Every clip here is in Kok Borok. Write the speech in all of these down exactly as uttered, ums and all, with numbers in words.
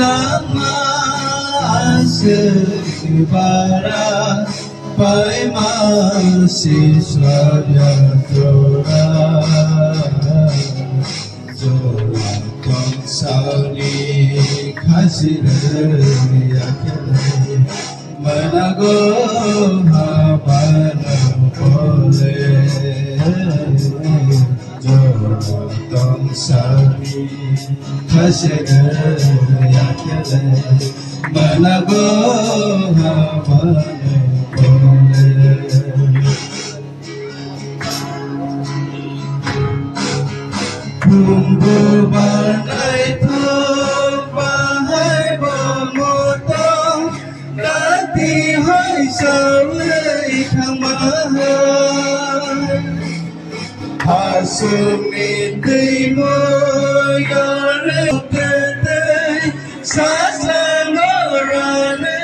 Ama aswk bara paima sisaya tora. Jora tong sauni khasirwi yakhe manago habana pole. Jora tong sauni khasirwi yakhe manago habana pole. Bumbu banai thok bahai bo moto, dati hai sawi thang bahai. Hasumi tei mo yare tete, sasa no rane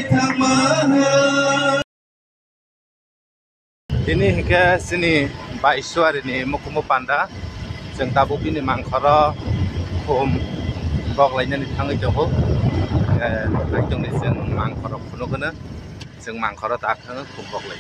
thang bahai. Tini hinkhe chini Baisuari ni mukumu panda, chwng tabuk bini mangkhoro khum bok lainani thangwi tongo. Eh, hai tongni chwng mangkhoro phunukgwno, chwng mangkhoro ta khwno khum bok lai.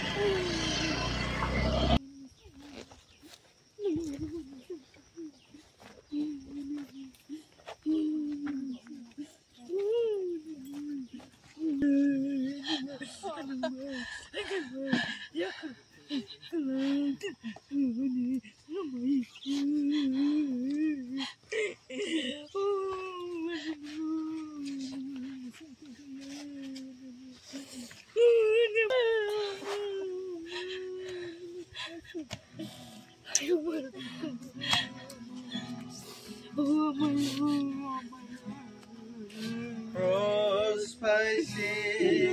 Cross bai se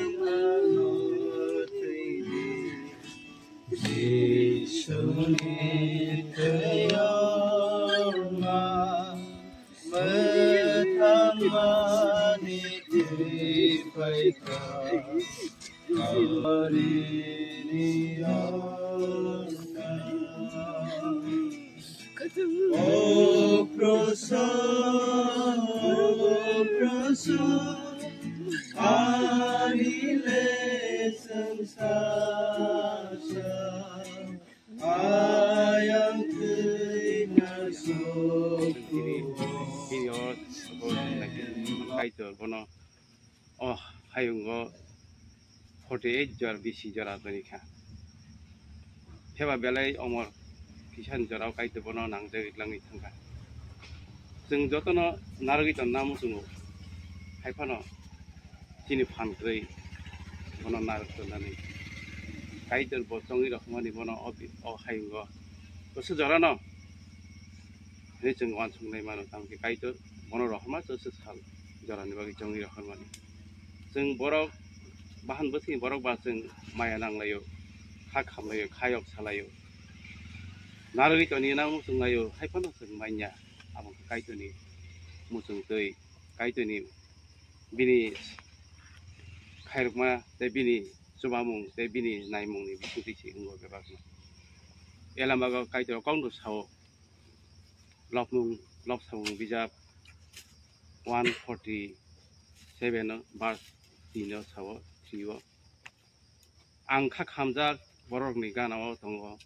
ano twi di, Jisuni twi o ma, mwthangmani twi phaikha. Arini yokna. O Prosa, o Prosa, ani le sangsasa, ayang twi na sokro. Kaitor bono. O hayungo forty eight jora bisi jora toni kha. Pheba belai omor kisa ni jora o Kaitor bono nangjagwi twlangwi thangkha. Chwng jotono narwgwi tonna muchungo, hai phano chini phan kwrwi bono narwk tonnani Kaitor bo chongwi rohormani bono o bi-, o hayungo bwswk jorano. Hwnwi chwng uansuknai mano, tamo khe Kaitor bono rohorma chwngsa sal jorani bagwi chongwi rohormani. Chwng borok bahan bwswkni borok ba chwng maya nanglaio, kha khamlaio, kha yok salaio, narwgwi toni nang muchunglaio, hai phano chwng manya. Abo khe Kaitorni muchungtwi, Kaitorni bini khairokma tei bini chubamung tei bini naimungni bisingtwi se wngo bebakno. Elamago Kaitor kokno sao. Lobmung, lobsamung bijap one forty seven o, verse three o sao, three o. Ang kha khamjak borokni gana o tongo.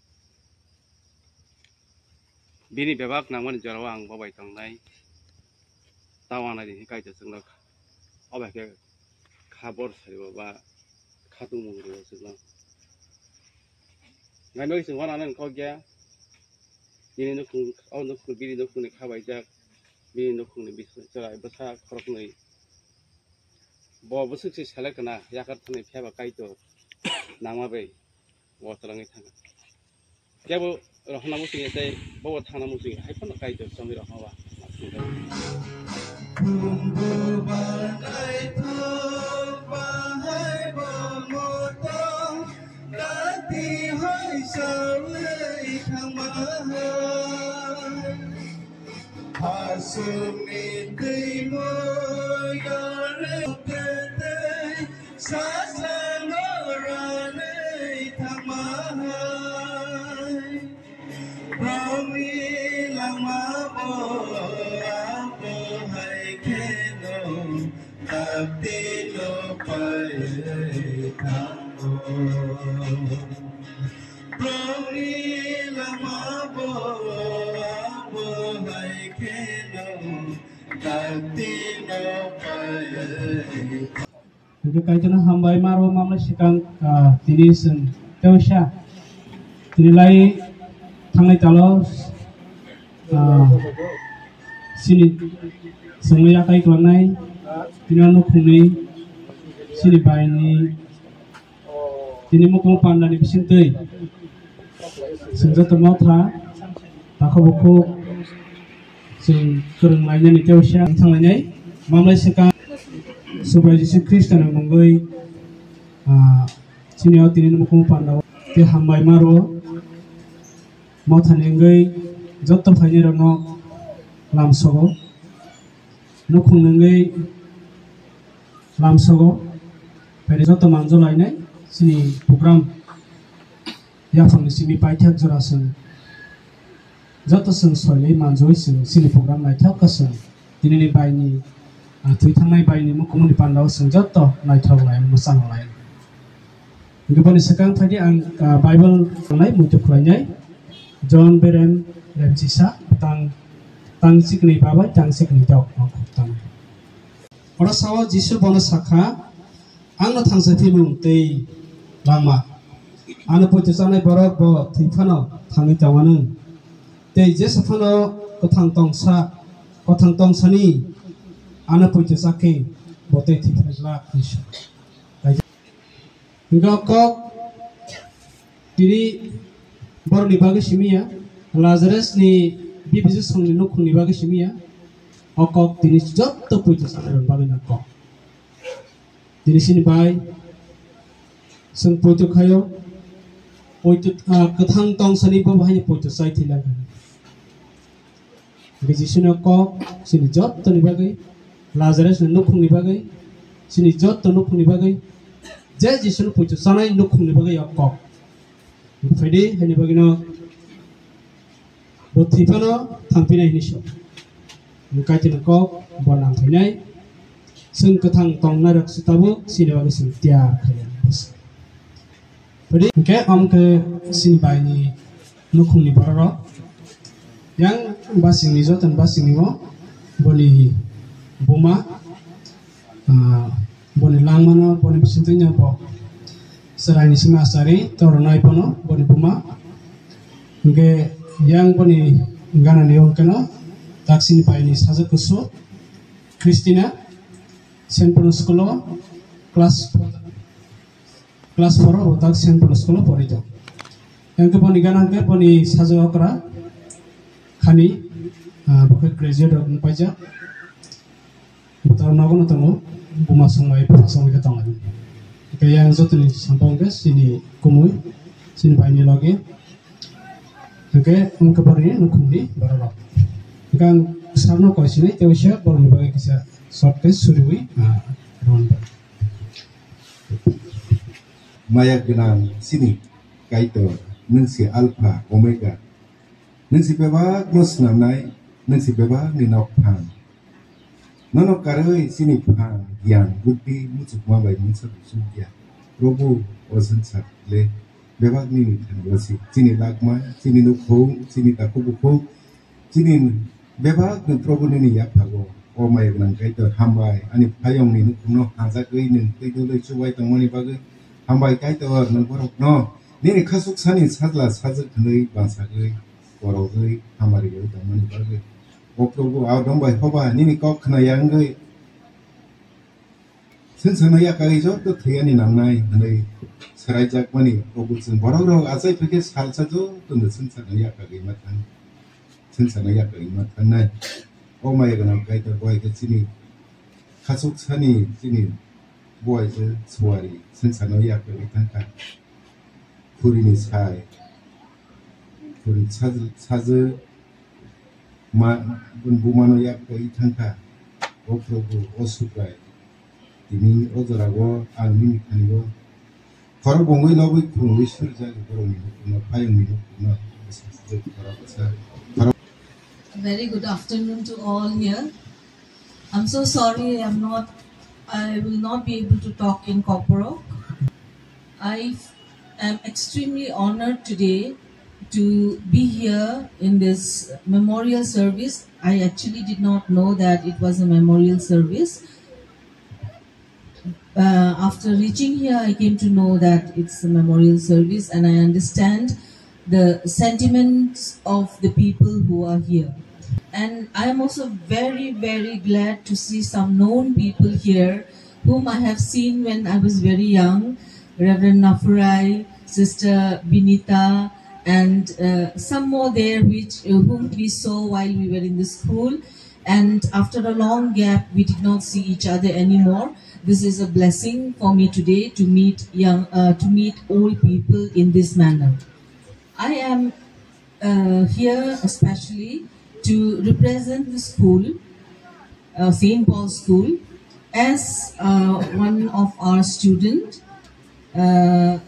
Bini bebak nangmani jorao ang bobai tongnai. Tao anai di Kaitor chwngno kha-, obai khe kha bor saribo ba kha tongmung ribo chwngno. Nai bagwi chwng uananani kok ya. Bini nukhung, o nukhung, bini nukhungni kha baijak, bini nukhungni bis-, chwrai bwsa khoroknwi. Bo bwswk se selek kana, yakar thani phiya ba Kaitor nangma bai bo twlangwi thangkha. Kebo rohorna muchungya tei bobo thangna muchungya, hai phano Kaitor chongwi rohorma ba. Bumbu banai thok bahai bo moto, dati hai sawi thang bahai. Hasumi twi mo yare tete, sasa no rane thang bahai. Promi langma bo ang bo hai kheno. Dakti no paiwi thango. Prabhuni lama bo abo hai kheno dakti no paiwi. Hingke Kaitorno hambai maro mamlai swkang, ah, tini chwng teisa tini lai thangnai talo, ah, chini chwngno yakai kwlangnai, tini ano khungni chini baini tini mukung pandani bisingtwi chwng joto motha takhuk bukhuk chwng kwrwng lainani teisa thanglainai mamlai swkang Subrai Jisu Khristoni mungwi, ah, chini o tini mukung pandao tei hambai maro. Mothani wngwi joto phainairokno lamsogo, nukhungni wngwi lamsogo, phaidi joto manjolainai chini program yaphangni simi paithak jora chwng joto chwng soilwi manjui chwng chini program naithok khe chwng tinini baini, ah, thwi thangnai baini mukumuni pandao chwng joto naithok lai mwchang lai. Hingke boni swkang phaidi ang, ah, Bible tongnai muitu khwlainai John Berem Remchisa tang, tang sikni babai tang sikni dok tang. Oro sao Jisu bono sakha, "Angno thangsa phimung tei langma. Ano poito chanai borok bo thwi phano thangwi tongmano. Tei jesa phano kwthang tongsa, kwthang tongsani ano poito chakhe bo tei thwi phai glak," hinwi sa. Hingke o kok tini borokni bagwi simi ya, Lazarusni bibijwk songni nukhungni bagwi simi ya, o kok tini joto poito chanai rokni bagwi no kok. Tini sini bai chwng poito khaio, poito, ah, kwthang tongsani bo bahai poito chai thwi langkha. Hingke Jisuni kok chini jottoni bagwi, Lazarusni nukhungni bagwi, chini jotto nukhungni bagwi, je Jisuni poito chanai nukhungni bagwi o kok. Phaidi haini bagwino bo thwi phano thangphinai hinwi sa. Kaitorni kok bo nang phainai. Chwng kwthang tongnairok se tabuk chini bagwi chwng tiyar khlaiya. Phaidi hingke omo khe chini baini nukhungni bororok. Yang basingni joto ni basingni o boni buma, ah, boni langmano, boni bisingtwi no bo chwraini sima achari, toronai bono, boni buma. Hingke yang boni ganani hingke no taksini paini sajak kusu, Christina, Saint Paul School o class class four o bo tak Saint Paul School o pori tong. Yang ke boni gana ke boni sajak okra khani, ah, bo khe graduate rok wng paijak. Bo tak nogo no tongo, buma songbai bupha songbai khe tongo. Hingke yang jotoni sampang khe chini kumui, chini baini loge. Hingke wng khe boni nukhungni bororok. Hingke ang sarno koi sinai tei waisa borokni bagwi kisa short khe suriwi, ah, rwna bagwi. Maya gwnang chini Kaitor, nwng se Alpha, Omega. Nwng se bebakno swnamnai, nwng se bebakni nokphang. Nono karwi chini phang, giyan, buddhi, muchukma bai mungsa buchuk ya. Probu, o swngchar le bebak nini thani o si. Chini lakma, chini nukhung, chini takhuk bukhuk, chini bebak ni Probu nini yaphago. O maya gwnang Kaitor, hambai, ani phayong ni nukhungno hajagwi nwng twi dulwi chubai tongmani bagwi. Hambai Kaitor, nwng borokno nini khasuk sani sajla sajwk hwnwi bansagwi, borogwi, hamari rwi tongmani bagwi. O Probu, a dongbai hoba nini kok khna yangwi. Swngcharno yakagwi joto thwiyani nangnai hwnwi swraijakmani, Probu, chwng borokrok achai phai khe salsa jotono swngcharno yakagwi ma thang, swngcharno yakagwi ma thangnai. O maya gwnang Kaitor bo hai khe chini khachuk sani chini bo hai khe suari swngcharno yakagwi thang kha. Khurini sai, khuri sajwk, sajwk, Ma, bumano yak pai thangkha, o Probu, o Subrai. Tini o jorao ang nini thani-o khorok bongwi lobwi khulumwi surjak borokni nukhungno, payungni nukhungno, bwsa khorok bwsa khorok. Very good afternoon to all here. I'm so sorry I'm not I will not be able to talk in Kokborok. I am extremely honored today to be here in this memorial service. I actually did not know that it was a memorial service. Uh, after reaching here, I came to know that it's a memorial service, and I understand the sentiments of the people who are here. And I am also very, very glad to see some known people here whom I have seen when I was very young, Reverend Nafurai, Sister Binita, and uh, some more there which uh, whom we saw while we were in the school. And after a long gap, we did not see each other anymore. This is a blessing for me today to meet young, uh, to meet old people in this manner. I am uh, here especially to represent the school, uh, Saint Paul's School, as uh, one of our student. Uh,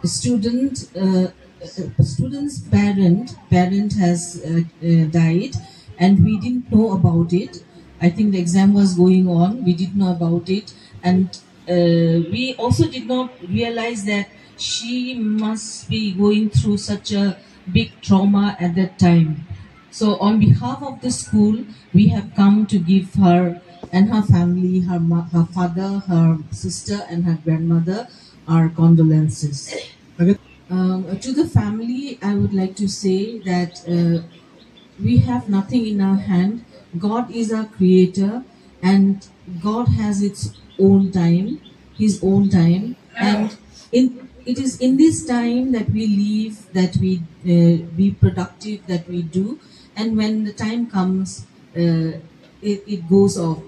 student, uh, uh, student's parent, parent has uh, uh, died, and we didn't know about it. I think the exam was going on. We didn't know about it, and uh, we also did not realize that she must be going through such a big trauma at that time. So, on behalf of the school, we have come to give her and her family, her, mo- her father, her sister, and her grandmother, our condolences. Okay. Um, to the family, I would like to say that uh, we have nothing in our hand. God is our creator, and God has its own time, His own time. And in, it is in this time that we live, that we uh, be productive, that we do. And when the time comes, uh, it, it goes off.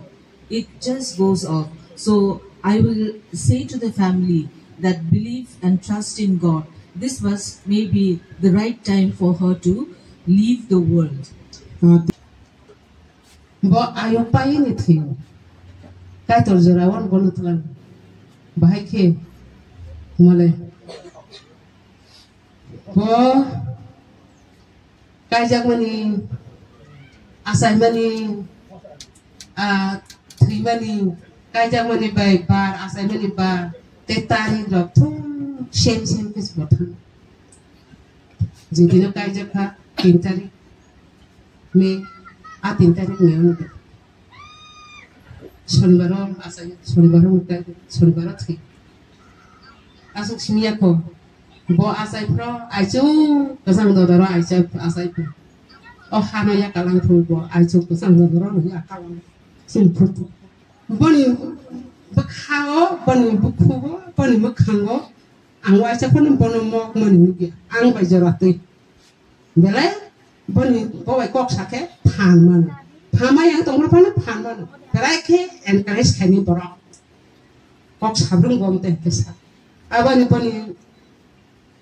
It just goes off. So I will say to the family that believe and trust in God. This was maybe the right time for her to leave the world. Bo ayuk paiyani thwiyo. Kaitor jora wan bono twlang. Bahai khe male. Bo kaijakmani, achaimani, ah, thwimani, kaijakmani bai bar, achaimani bar, tei tarik rok thung sem sem khe se bo thang. Jidino kaijak kha tin tarik May, a tin tarik May wngkha. Sonibaro achai, sonibaro wngkha, sonibaro thwi. Aswk simi ya kho, bo achai phro, aichuk kwchang dodoro aichai, achai phro. O hano ya kalang thung bo, aichuk kwchang dodoro ya kalang. Chini phutu. Boni bwkhao, boni bukhugo, boni mwkhango, ang waisa phano bono mok mani nukya. Ang bai jora twi. Belai boni bo bai kok sakhe phan mano. Phamai ang tongma phano phan mano. Belai khe encourage khaini borok. Kok sabrung gom te khe sa. Aboni boni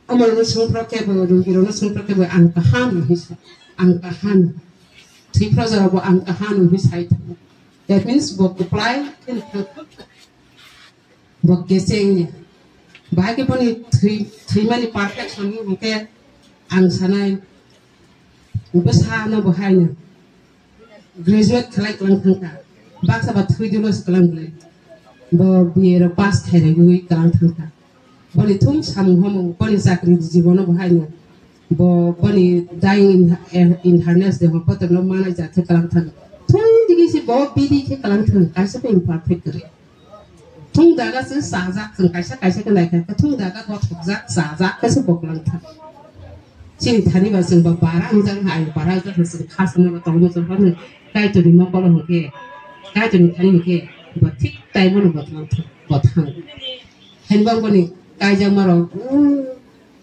Amorno songphra khe bo, rugirokno songphra khe bo ang kaham hwnwi sa, ang kaham. Thwiphra jora bo ang kaham hwnwi sai thango. That means bo kwplai kheno thang. Bo kechengya. Bahai khe boni thwi, thwimani perfection ni hwnkhe ang sanai. Bwsano bo haino graduate khlai kwlang thangkha. Baksa ba thwi dino se kwlang glai. Bo B A rok pass khairogwi kwlang thangkha. Boni thum samung hamung, boni chakri jibono bo haino. Bo boni dying in, in harness de ho, botorno manai ja khe kwlang thang. Thung digi se bo bidi khe kwlang thang, kaisa bo imperfect kwrwi. Thung daga se chajak, chwng kaisa kaisa khe naikha, thung daga gothokjak, chajak khe se bo kwlang thang. Chini thani ba chwng ba bara wngjak, hai bara wngjak, chwng kha samano tongmo chwng phano Kaitorni mokolo hwnkhe, Kaitorni thani hwnkhe, bo thik time-o no bo thang, bo thang. Hainbang boni kaijakmarok, uh,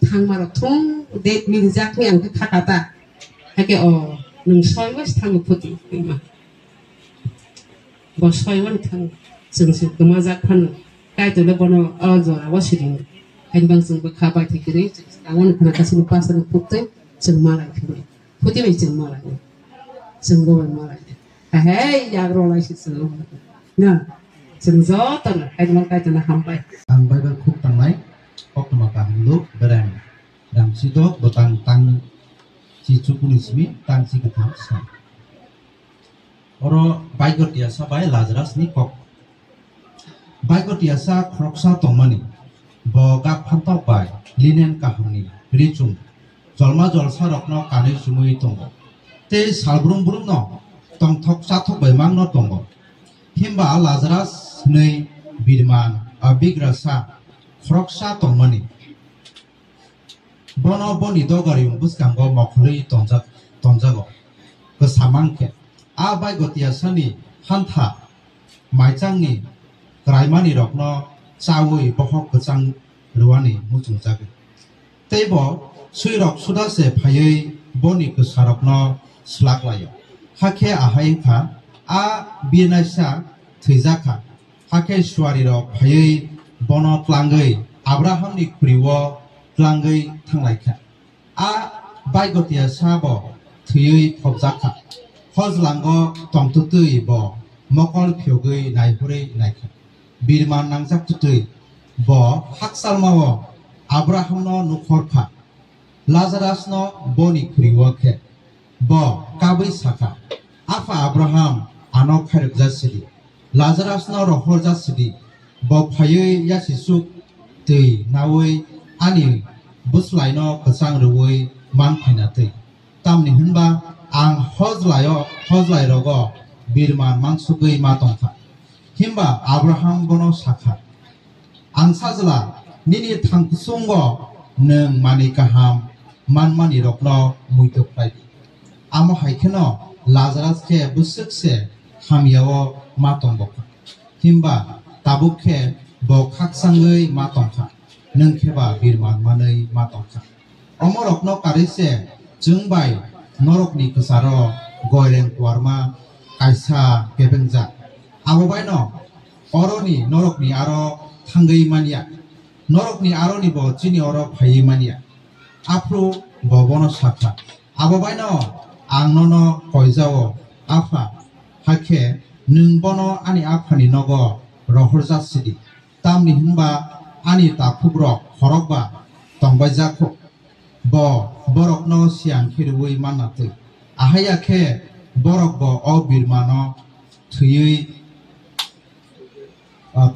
thangmarok thung, date minijak ni ang khe kha kata. Hakhe o, nwng soi mas thango phuti, ima. Bo soi wani thang, chwng se kwmajak phano, Kaitor le bono o jora o siring. Hainbang chwng bwkha bai thai kwrwi, chwng wani khna kasini pastor ni phuktwi, chwng malai phano. Phuti bai chwng malai. Chwng bo bai malai. Hei, yag rw lai si chwng. Na, chwng joto no, Kaitor no, Kaitor no hambai. Ang Bible khuk tangnai, koktwma kaham luk, bereng. Ramsi do, bwtang tang si chukuni simi, tang si kwthang sa. Oro Bible tiya sabai Lazarus ni kok. Baigo tiyasa khoroksa tongmani, bo gak phantok bai linen kahamni richum jolma jolsarokno kanwi chumwi tongo, tei salbrum brumno tongthok chathok bai mangno tongo. Himba Lazarus hwnwi birman, a bigrasa khoroksa tongmani, bono boni dogariyung bwskango mokhorwi tonjak-, tonjago. Kwsa mankhe, a baigo tiyasani hantha maichangni kwraimanirokno chawi bohok kwchang rwani muchungjago. Tei bo swirok suda se phaiwi boni kwsarokno swlak laio. Hakhe ahai wngkha, a birnaisa thwijak kha. Hakhe suarirok phaiwi bono tlangwi Abrahamni khuri-o tlangwi thanglaikha. A baigo tiyasa bo thwiwi phobjak kha. Hojlango tongtwtwi bo mokol phiyogwi naihorwi naikha. Birman nangjak twtwi bo hakchalmao Abrahamno nukhor kha. Lazarusno boni khuri-o khe bo kabwi sakha, "Apha Abraham, ano khairokjak sidi, Lazarusno rohorjak sidi, bo phaiwi yasichuk twi naui ani bwslaino kwchang rwui man phaina twi. Tamni hwnba ang hojlaio, hojlairogo birman mansugwi ma tongkha." Himba Abraham bono sakha, "Ang sajla, nini thangkuchungo nwng manwi kaham manmanirokno muitu khlai di." Amo hai kheno Lazarus khe bwswk se hamyao ma tongbo kha. Himba tabuk khe bo khakchangwi ma tongkha, nwng khe ba birman manwi ma tongkha. Omorokno karwi se chwng bai norokni kwcharo goireng kuarma kaisa kebengjak. Abo baino oroni norokni aro thangwi manya, norokni aroni bo chini oro phaiwi manya. Aphuru bo bono sakha, "Abo baino ang nono koijao, Apha, hakhe nwng bono ani aphani nogo rohorjak sidi." Tamni hwnba ani takhukrok khorokba tongbaijak kho, bo borokno siyang khe rwui manna twi. Ahaiya khe borok bo o birmano thwiwi,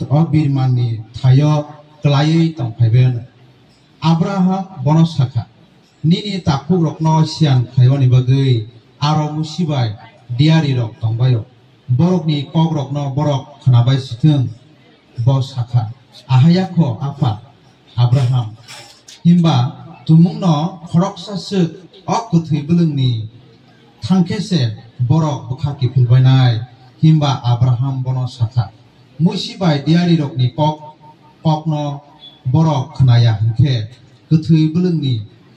o birmanni thaio klaiwi tongphaibai hwno. Abraham bono sakha, "Nini takhukrokno siyan khlaimani bagwi aro musi bai diyarirok tongbaio. Borokni kokrokno borok khnabai sithwng." Bo sakha, "Ahaiya kho, Apha Abraham, himba tumungno khoroksa swk o kwthwi bwlwngni thangkhe se borok bwkha kiphilbainai." Himba Abraham bono sakha, "Musi bai diyarirokni kok, kokno borok khnaya hwnkhe, kwthwi bwlwngni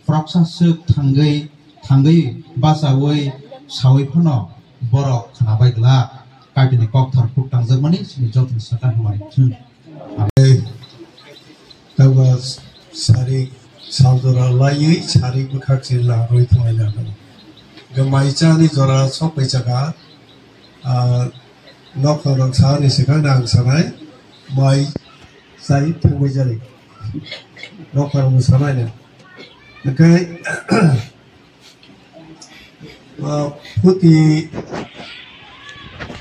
khoroksa swk thangwi, thangwi bachaui saui phano borok khnabai glak." Kaitini kokthar khuk tangjakmani chini jotoni sakha hamari thung. Tei tabo sari sal jora laiwi sari bwkhak se larwi thanglaina hwnwi. Hwnkhe mai chani jora sokbai chakha, ah, nokha rok sani swkang ang sanai mai chai thangbai jari. Nokha rok sanai na. Hwnkhe Ah, phuti,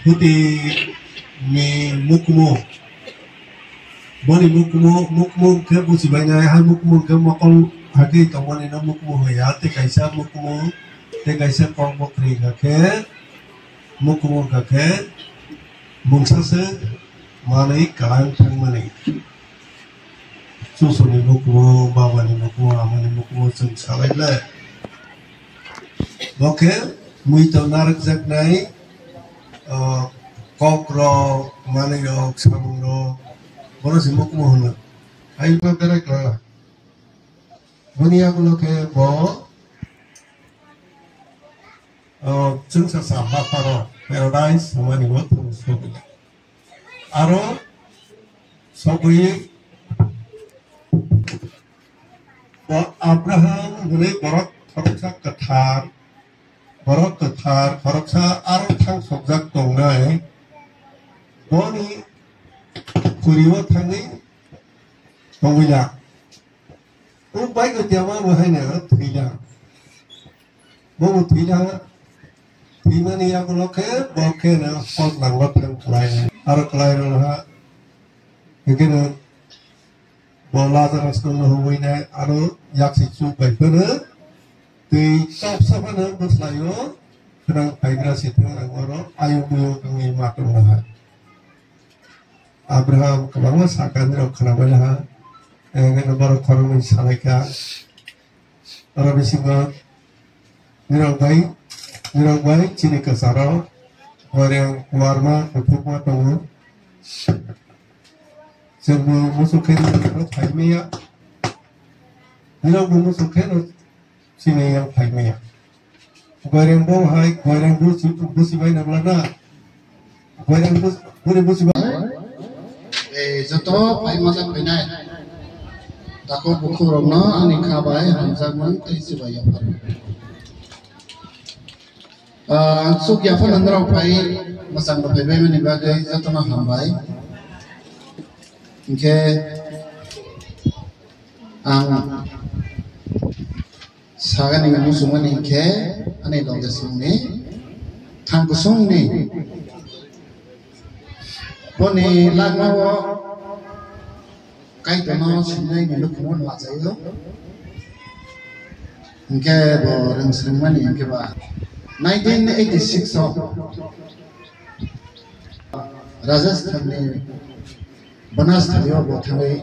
phuti ni mukumu. Boni mukumu, mukumu khe buchibainai, hai mukumu khe mokol hati tongmani no mukumu hoya, tei kaisa mukumu, tei kaisa kok bokri hwnkha khe, mukumu hwnkha khe, mungsa se manwi kwlang thangmani. Chusoni mukumu, babani mukumu, amani mukumu chwng salai le. Bo khe muito narwkjaknai, ah, kokrok, manwirok, samungrok, bono se mukumu hwno. Hai ma berai kwlala. Boni yagulo khe bo, ah, chwngsa sa ha pharo paradise hwnmani bo thwng sogwi. Aro sogwi bo Abraham hwnwi borok khoroksa kwthar, borok kwthar khoroksa aro thang sokjak tongnai, boni khuri-o thangwi tongwi ya. Uk bai kwtiama bo haino thwina. Bo bo thwina. Thwimani yagulo khe bo khe no hot langma thang khlai. Aro khlai rw ha. Hingkhe no bo Lazarus no nuhugwi nai aro yaksi chuk bai phano twi chopsa phano bwslaio khwnang phaigra si thung ang oro ayuk buyuk wngwi ma tongo hai. Abraham kwbangma sakani rok khwnabaina ha, hingkhe no borok khoroknwi salaikha. Oro bisingo nirok bai, nirok bai chini kwcharo goireng kuarma kuthukma tongo. Chwngbo muchuk khe nirok phaimaya. Nirokbo muchuk khe no chini yang phaimaya. Goireng bo hai, goireng busi, busi bai nangla na. Goireng bus-, buri busi bai. Eh, joto pai masa painai. Tako bukhuk rokno ani kha bai hamjakmung tei chibai yaphar. Ah, chuk yaphar nang rok pai mwchang rok phaibai mani bagwi jotono hambai. Hinkhe ang Sagani muchungmani hinkhe ani loge songni thang kusungni boni langmao Kaitorno sinai ni nukhungo nuachaio. Hinkhe bo rwngsrwngmani hinkhe ba nineteen eighty-six o Rajasthan ni Banas thaio bo thangwi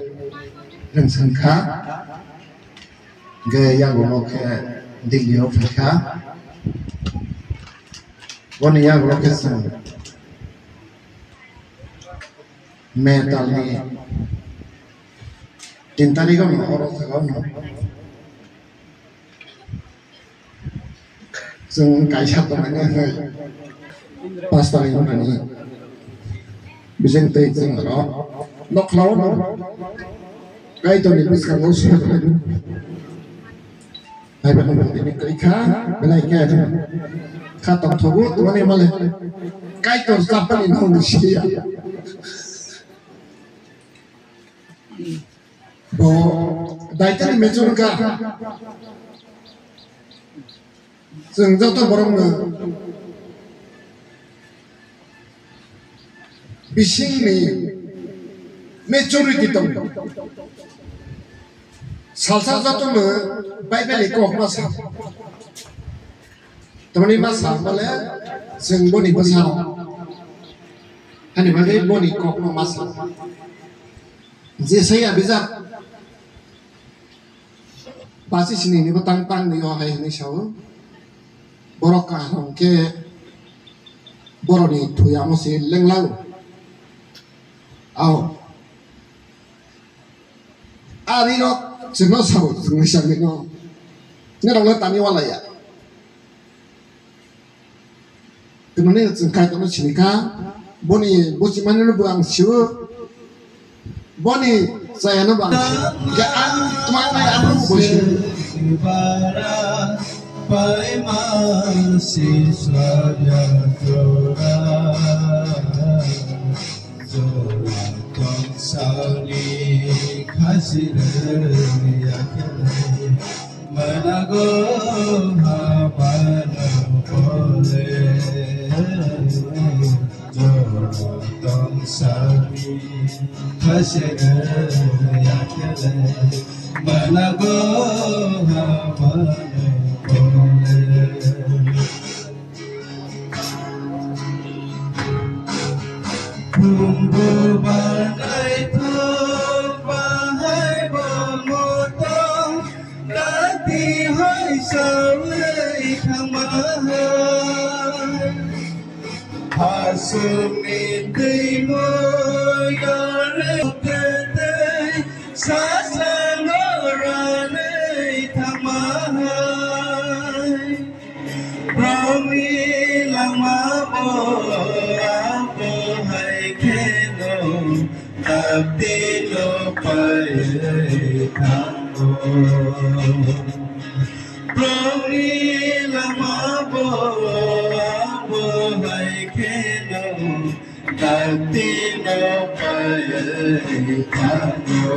rwngsrwng kha. Hingkhe yagulo khe Delhi o phaikha. Boni yagulo khe chwng May talni tin tarikh o no oro thangwi no chwng kaisa tongmani hwnwi pash tarikh wngmani. Bijeng tei chwng oro nokhlao no Kaitorni bwskango soi phaibo. Hai ba nokho tini twi kha, belai khe kha tongthogo tongmani male Kaitor chapani nokni siya. Bo daitani mechung wngkha. Chwng joto borokno bisingni maturity tongo. Salsa jotono Bible ni kokma sa. Tamani ma sa male chwng boni bwsarok. Hani bagwi boni kokno ma sa. Jesaya bijap pachi sini ni bwtang tang ni o hai hinwi sao. Borok kaham khe borokni thwi amo se lenglao. Ao. Ari rok chwngno sao, chwngno sao no. Norok le tani wala ya. Tini chwng Kaitorno sini kha, boni buchimani no bo ang sio, boni chayano bo ang sio. Hingkhe ang twma nai ang no bo sio. Manago hamano pole, joro tong sami khasere yakele. Manago hamano pole. Bumbu banai thok bahai bo moto, kati hai sawi thangma hai. Hasumi twi mo yore tete, sasa no ranai thangma hai. Romni lama bo abo hai kheno, tapti no pai thango. Romni lama bo abo hai kheno, Tatino pai thango.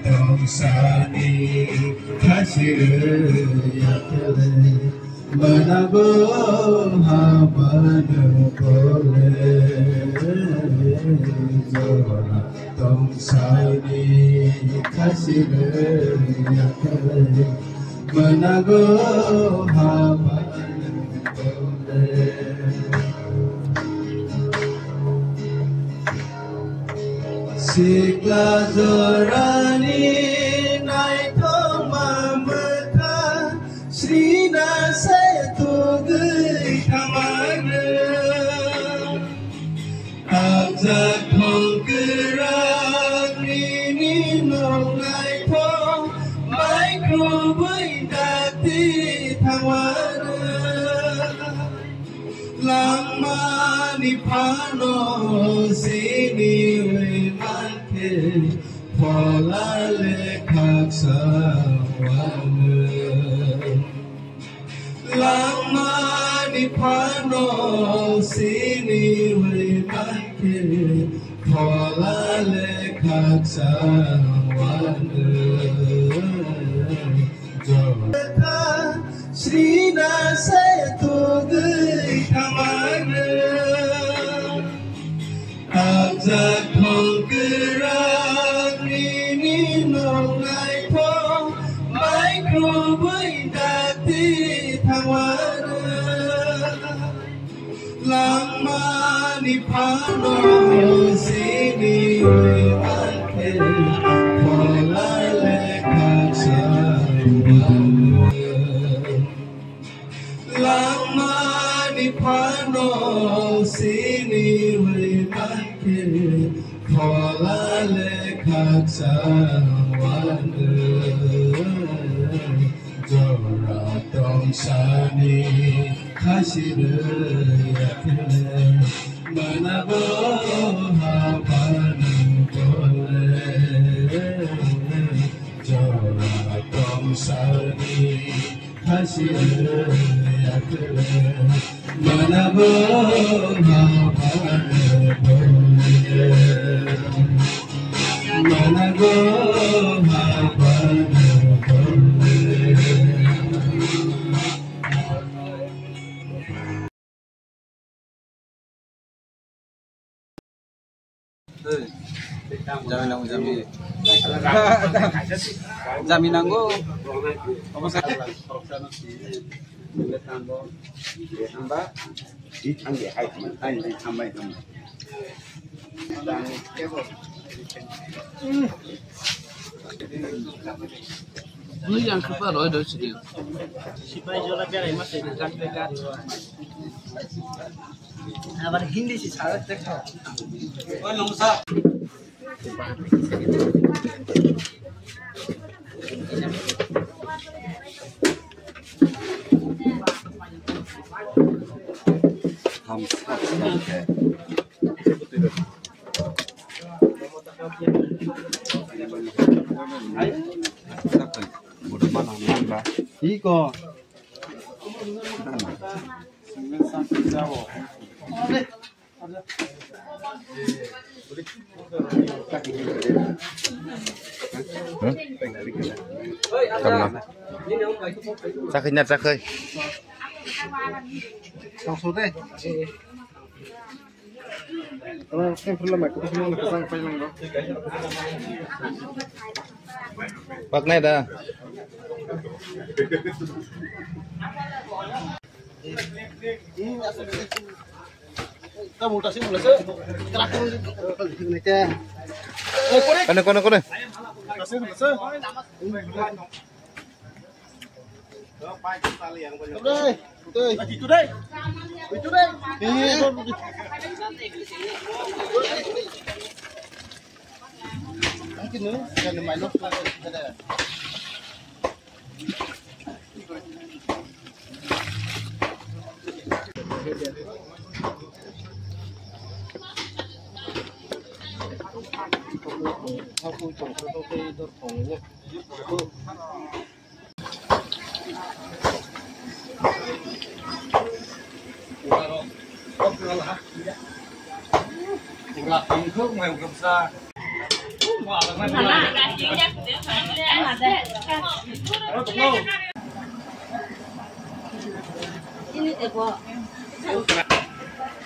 Tong sani khasir yakle, manago hamano kole. Tong sauni khasi rwya khe manago haba tongde. Sikla jorani naithokma mwthang srina se tugwi thamano. Ajak thong kwrak nini nong naithok bai khubui dakti thangmano. Langmani phano sini wi mankhe phola le khaksa wano. Langmani phano sini wi mankhe phola le khaksa wano. Jota srina se tugwi thamano. Ajak thong kwrak nini nong naithok bai khubui dakti thangmano. Langmani phano sini wi mankhe phola le khaksa wano. Langmani phano sini wi mankhe phola le khaksa wano. Jora tong sani khasi rwya khe manago haba nang tole. Jora tong sani khasi rwya khe manago haba nang tole. Manago haba nang tole. Jami nango, jami. Jami nango. Obo sa-, hamba? Ang di hai, hai, hai, hambai, hambai. Nui yang khapa roi do sidi. Sipai jola berai ma se, jak berai. Abar Hindi si sa, dekho. Oi, namaskar. Iko. Tama. Chakhai na chakhai. Paknai da. Kone, kone, kone.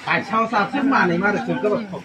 Ai, sao sa sik mani mare sik ko.